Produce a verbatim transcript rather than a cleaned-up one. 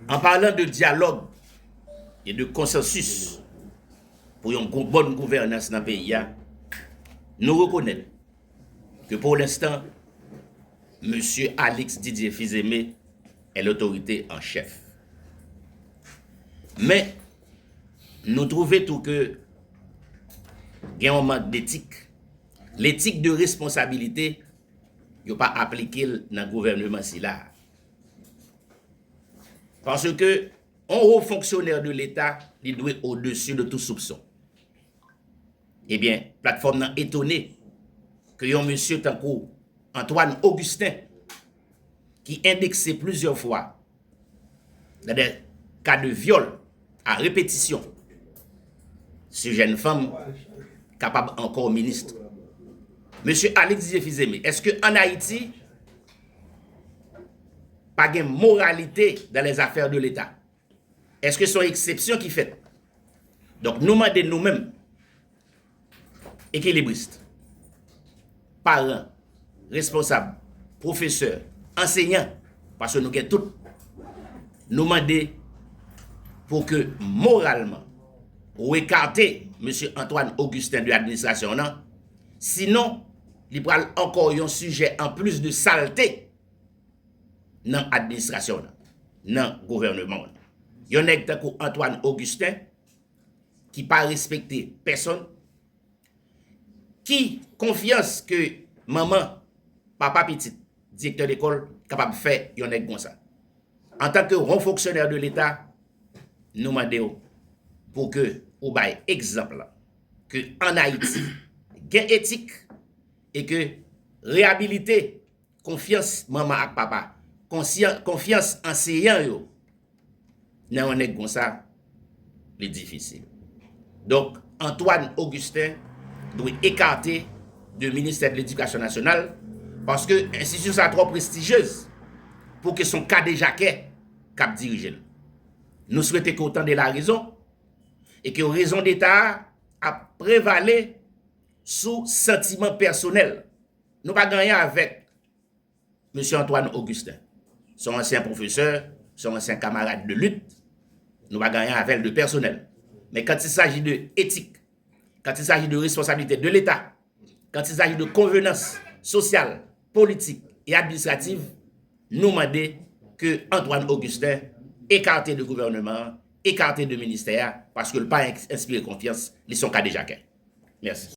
En parlant de dialogue et de consensus pour une gou- bonne gouvernance dans le pays, nou reconnaît que pour l'instant, M. Alix Didier Fils-Aimé est l'autorité en chef. Men, nou twouve tou ke gen yon mank detik. Letik de responsabilite, yo pa aplike l nan gouvènman sila. Paske yon wo fonksyonè de Leta, li dwe au-dessus de tout soupçon. Ebyen, platfòm nan etone ke yon mesye tankou Antoine Augustin, ki endekse plizyè fwa dans des cas de viol à répétition sur jeunes femmes, kapab ankò minis. Mesye Alix Didier Fils-Aimé, èske ann Ayiti pa gen moralite dans les affaires de l'État? Èske se yon eksepsyon ki fèt? Donk, nou mande nou menm, ekilibris, paran, responsab, pwofesè, ansenyan, paske nou gen tout, nou mande pou ke moralman ou ekate M. Antoine Augustin de administrasyon nan, sinon li pral ankò yon sijè anplis de salte nan administrasyon nan, nan gouvènman w nan. Yon nèg tankou Antoine Augustin, ki pa respekte pèsonn, ki konfyans ke manman, papa pitit, direktè lekòl kapab fè yon nèg konsa? Antanke yon fonksyonè de Leta, nou mande w pou ke ou bay egzanp lan ke ann Ayiti gen etik e ke reyabilite konfyans manman ak papa, konsyan- konfyans anseyan yo nan yon nèg konsa, li difisil. Donk, Antoine Augustin dwe ekate de ministè de ledikasyon nasyonal, paske enstitisyon sa twò prestijyez pou ke se yon kadejakè k ap dirije l. Nou swete ke w tande larezon e ke rezon deta a ap prevale sou santiman pèsonèl. Nou pa gen anyen avèk Mesye Antoine Augustin. Se yon ansyen pwofesè, se yon ansyen kamarad de lit. Nou pa gen anyen avè l de pèsonèl. Men quand il s'agit de etik, quand il s'agit de responsabilité de Leta, quand il s'agit de konvenans sosyal, politik e administrativ, nou mande ke Antoine Augustin ekate de gouvènman an, ekate de ministè a, paske l pa ins- enspire konfyans, li se yon kadejakè. Mèsi.